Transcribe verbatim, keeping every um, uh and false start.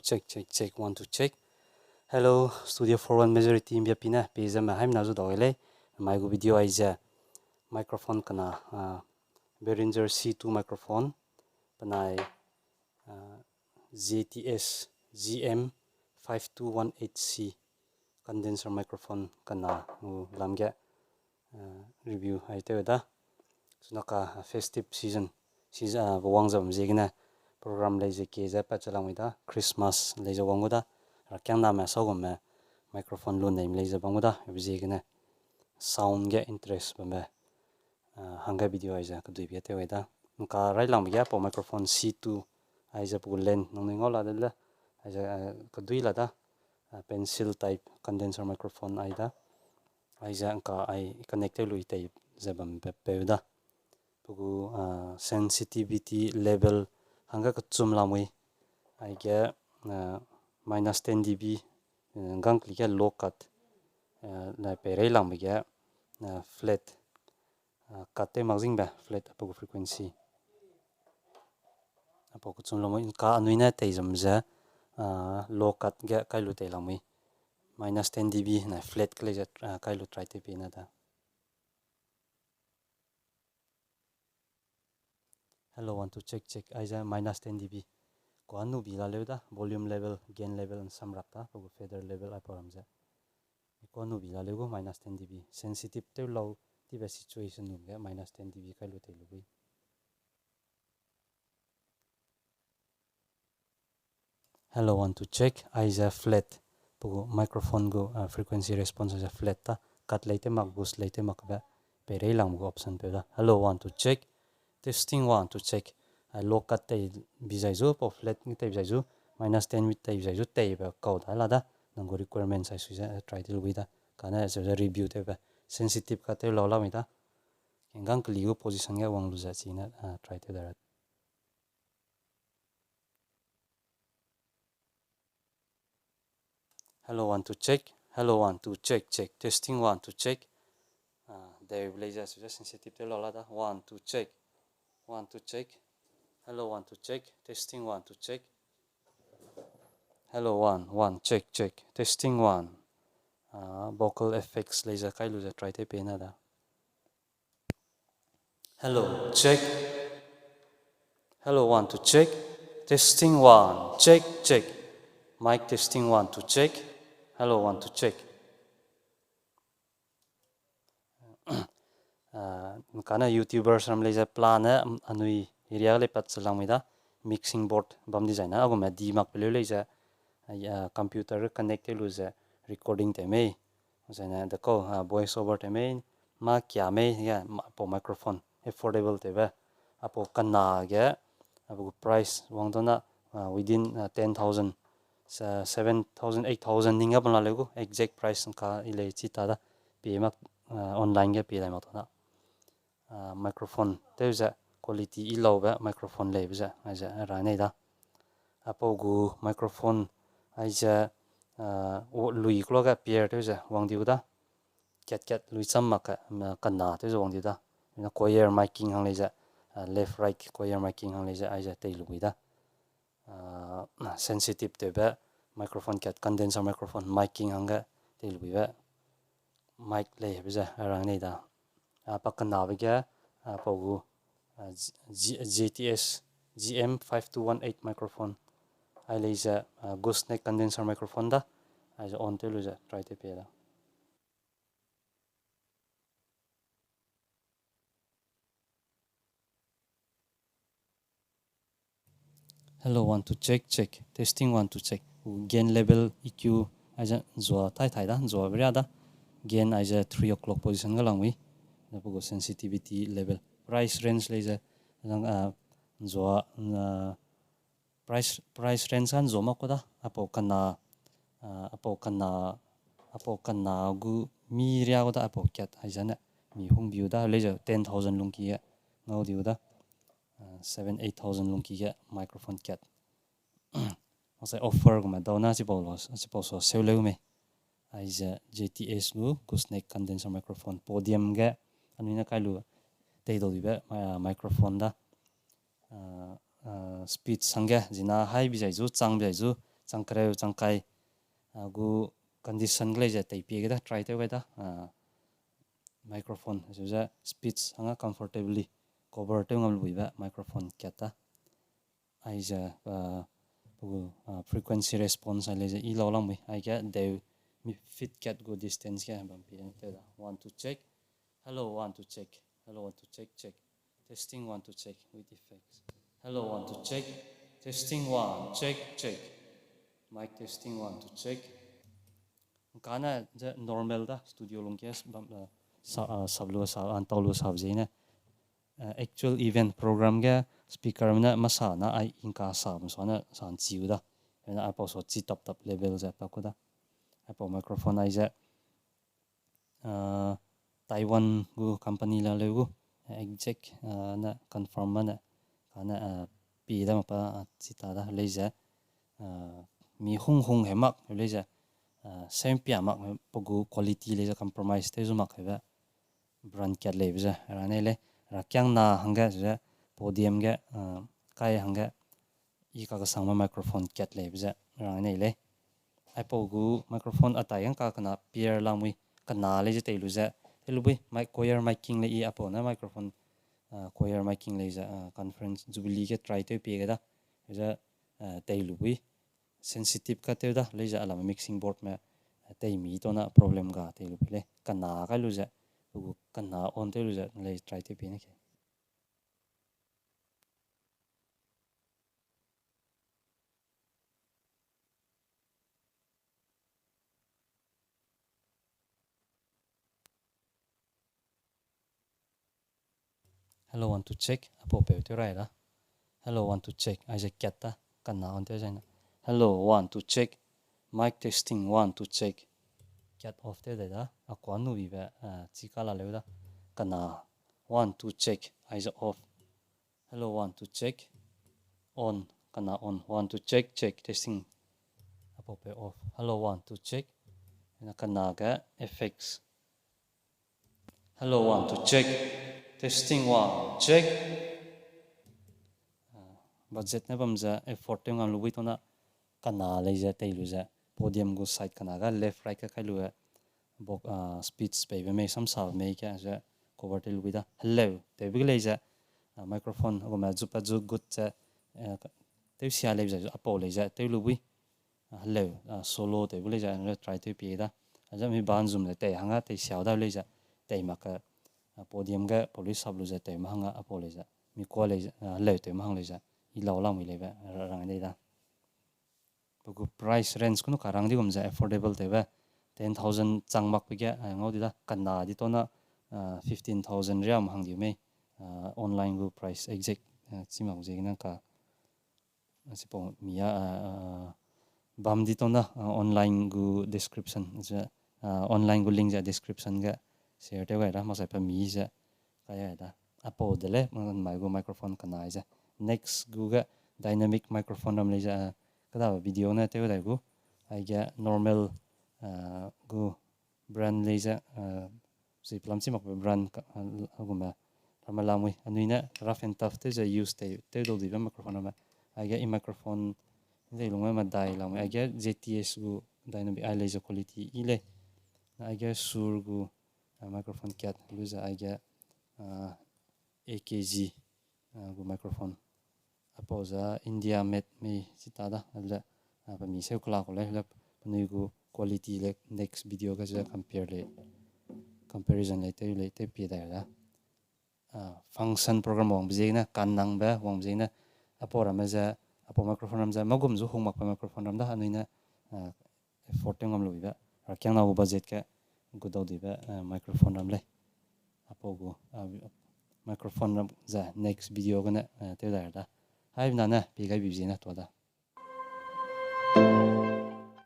Check, check, check, one, two, check. Hello, Studio four one Majority mbia pine, pe ze me haimna zu dau lei. Mai gu video aize microphone kena, uh, Behringer C two microphone, penai, uh, Z T S G M five two one eight C condenser microphone kena gu lam ge, uh, review ai tew da. Sunaka, uh, festive season, season, uh, wang zam ziegene program lei ze ke ze pat ze lamui da, Christmas lei ze wang gu da, rakiang name sau gume microphone lu nei lei ze bam gu da, ziegene sound ge interest bambe, uh, hangge video aize keduibe tew ai da. Nka railangbe ge pau microphone C two aize pe gu lens nangnui ngau la de le, aize, uh, kedui la da, uh, pencil type condenser microphone ai da. Aize nka ai connect tew lui tei ze bambe peu da. Pe gu, uh, sensitivity level hangge kechum lamui. Aige, uh, minus ten dB, uh, gangkeli ge low cut, uh, na peireilangbe ge, uh, flat, uh, cut tew mak zingbe flat pe gu frequency. Apau kechum lamui, nka anui ne tei zam ze, uh, low cut ge kai lu tei lamui. Minus ten dB na flat ke lei ze, uh, kai lu try tew pe na da. Hello, one, two, check, check. Aize minus ten dB. Kua nu bi la leu da, volume level, gain level, nsam rap da, pe gu fader level aipau ram ze. Kua nu bi la leu gu minus ten dB. Sensitive tew lau, tibe situation nu ge minus ten dB kai lu tei lu bui. Hello, one, two, check. Aize flat. Pe gu microphone gu, uh, frequency response aize flat da. Cut lei tew mak, boost lei tew mak be. Peireilangbe gu option peu da. Hello, one, two, check. Testing, one, two, check. Ai low cut tei bi zai zu, pau flat tei bi zai zu, minus ten tei bi zai zu, teibe kau da la da. Nang gu requirement sai sui ze, uh, try tew lu bui da. Kane ze review tewbe. Sensitive cut tew lau lamui da. Gangkeli gu position ge wang lu ze chine, uh, try tew da ra. Hello, one, two, check. Hello, one, two, check, check. Testing, one, two, check. Ah, de lei ze, so ze sensitive tew lau la da. One, two, check. One, two, check. Hello, one, two, check. Testing, one, two, check. Hello, one, one, check, check. Testing, one. Ah, vocal effects lei ze kai lu ze try tew pe na da. Hello, check. Hello, one, two, check. Testing, one, check, check. Mic testing, one, two, check. Hello, one, two, check. Ah, kane YouTubers ram lei ze plan ne, anui area lei pat ze langmui da, mixing board bam design na, agume di mak pe leu lei ze, ah, computer connect tew lu ze recording tew mei. Zene de kau, ah, voice over tew mei, mâ kia mei, ya, ma, pau microphone, affordable tewbe. Apau kena ge, apau gu price wang dana, ah, within, ah, ten thousand, se-, seven thousand, eight thousand ning a bam la leu gu, exact price nka i lei chi ta da, pie mak, ah, online ge pie dai mak ta da. Ah, microphone tew ze, quality i laube microphone leibe ze, aize, ra nei da. Apau gu microphone, aize, ah, o, lui klo ge pair tew ze, wang diu da. Kat kat lui cham mak ke, m-, kena tew ze wang diu da. Na choir miking hang lei ze, ah, left right choir miking hang lei ze, aize tei lu bui da. Ah, sensitive tewbe microphone kat condenser microphone miking hangge tei lu buibe mic lei hebe ze, a rang nei da. Ah, pa kenabe ge, ah, pau gu, ah, Z-, Z-, Z T S G M five two one eight microphone. Ai lei ze, ah, gooseneck condenser microphone da. Aize on tew lu ze try tew pie da. Hello, one, two, check, check. Testing, one, two, check. Gain level, E Q, aize nzua tai tai da, nzua beria da. Gain aize three o'clock position ga langwi. Apau gu sensitivity level. Price range lei ze, zang, ah, nzua, ah, price, price range a nzua mak ku da, apau kena, ah, apau kena, apau kena gu mi ria ku da, apau kat aize ne, mi hung biu da, lei ze ten thousand lungki ge, ngau diu da. Ah, seven, eight thousand lungki ge microphone kat. Maksai offer gume dau na chipau lo, chipau so seu leu mei. Aize Z T S gu gooseneck condenser microphone podium ge anui ne kai lu tei dau dibe, ah, microphone da. Ah, ah, speech hangge zina hai bi zai zu, chang bi zai zu, changkereu, changkai, a, gu condition ge lei ze tei pie ge da, try tew gai da, a, microphone, ze speech hangge comfortably cover tew ngam luibe microphone kat da. Aize, a, pe gu, a, frequency response ai lei ze i lau lamui, aige deu mi feet kat gu distance ge bam pie tew da. One, two, check. Hello, one, two, check. Hello, one, two, check, check. Testing, one, two, check with effects. Hello, one, two, check. Testing, one, check, check. Mic testing, one, two, check. Kane ze normal da, studio lungke s-, bam, a, sa-, a, sap lu sa, an tau lu sap ze ne. A, actual event program ge speakerme ne masa na ai ingka sa, masa ne sa nchiu da. Ne aipau so chi tap tap level ze pa ku da. Aipau microphone aize, a, Taiwan gu company la leu gu, exact, a, ne confirm ma ne, kane, a, pie da ma pa, a, chi ta da lei ze, a, mi hung hung he mak lei ze, a, same pia mak pe gu quality lei ze compromise tew zu mak hebe brand kat leibe ze, ra nei lei, ra kiang na hangge ze, podium ge, a, kai hangge, i kakesangme microphone kat leibe ze, ra nei lei. Aipau gu microphone atai gangka kena pair lamui, kena lei ze tei lu ze, tei lu bui, mic, choir miking lei i aipau ne microphone, a, choir miking lei ze, a, conference jubilee ge try tew pie ge da, ze, a, tei lu bui, sensitive ka tew da lei ze alame mixing boardme, a, tei mi tona problem ga tei lu bui lei. Kena kai lu ze, pe gu kena on tew lu ze lei try tew pie ne ke. Hello, one, two, check. Aipau peu tew rai da. Hello, one, two, check. Aize kat da. Kena on tew zai na. Hello, one, two, check. Mic testing, one, two, check. Kat off tew dai da. A kua nu bibe, a, chi ka la leu da. Kena, one, two, check. Aize off. Hello, one, two, check. On, kena on. One, two, check, check, testing. Aipau peu off. Hello, one, two, check. Na kena ge effects. Hello, one, two, check. Testing, one, check. A, budget ne bam ze effort tew ngam lu bui tona kena lei ze tei lu ze podium gu side kena ga left right ka kai lu e bok, a, speech peibe mei samsabe mei ka ze cover tew lu bui da. Hello, tewbe ge lei ze, a, microphone agume zu pa zu gut ze, a, tewsia lei ze aipau lei ze tew lu bui. A, hello, a, solo tewbe lei ze try tew pie da. Aize mi ban zum ze tei hangge tei siau da lei ze tei mak ke, a, podium ge pau lui sap lu ze tew ma hangge aipau lei ze mi kua lei ze, a, hello tew ma hang lei ze i lau lamui leibe ra-, rang dei da. Pe gu price range kunu karang di gum ze affordable tewbe ten thousand chang makbe ge, a, ngau di da. Kena di tona, a, fifteen thousand riam hang diu mei, a, online gu price exact, a, chi mak ziegene ka, a, chipau mi a, a, a, bam di tona, a, online gu description ze, a, online gu link ze description ge share tew gai ra, maksai pa mi ze kai gai da. Aipau de lei, mai gu microphone kena aize. Next gu ge dynamic microphone ram lei ze, a, keda video ne tew dai gu. Aige normal, a, gu brand lei ze, a, zi pelam chi makbe brand ka, a, agume ramme lamui. Anui ne rough and tough tew ze use tew, tew dau dibe microphone ramme. Aige i microphone ze lungme medai lamui. Aige Z T S gu dynamic ai lei ze quality i lei. Aige Shure gu, a, microphone kat lu ze aige, a, A K G, a, gu microphone. Aipau ze India made mei chi ta da, le, a, pe mi seu kela ku lei, le penui gu quality le next video ge ze compare lei, comparison lei tew lei tew pie dai da. A, function program wangbe ziegene, kannangbe wangbe ziegene, aipau ramme ze, aipau microphone ram ze, magum zu hung makbe microphone ram da, anui ne, a, afford tew ngam luibe, rakiangna gu budget ge gu dau dibe, a, microphone ram lei. Aipau gu, a, microphone ram ze next video gene, a, tew dai da. Haibena ne, pie gai bi ziegene tuâ da.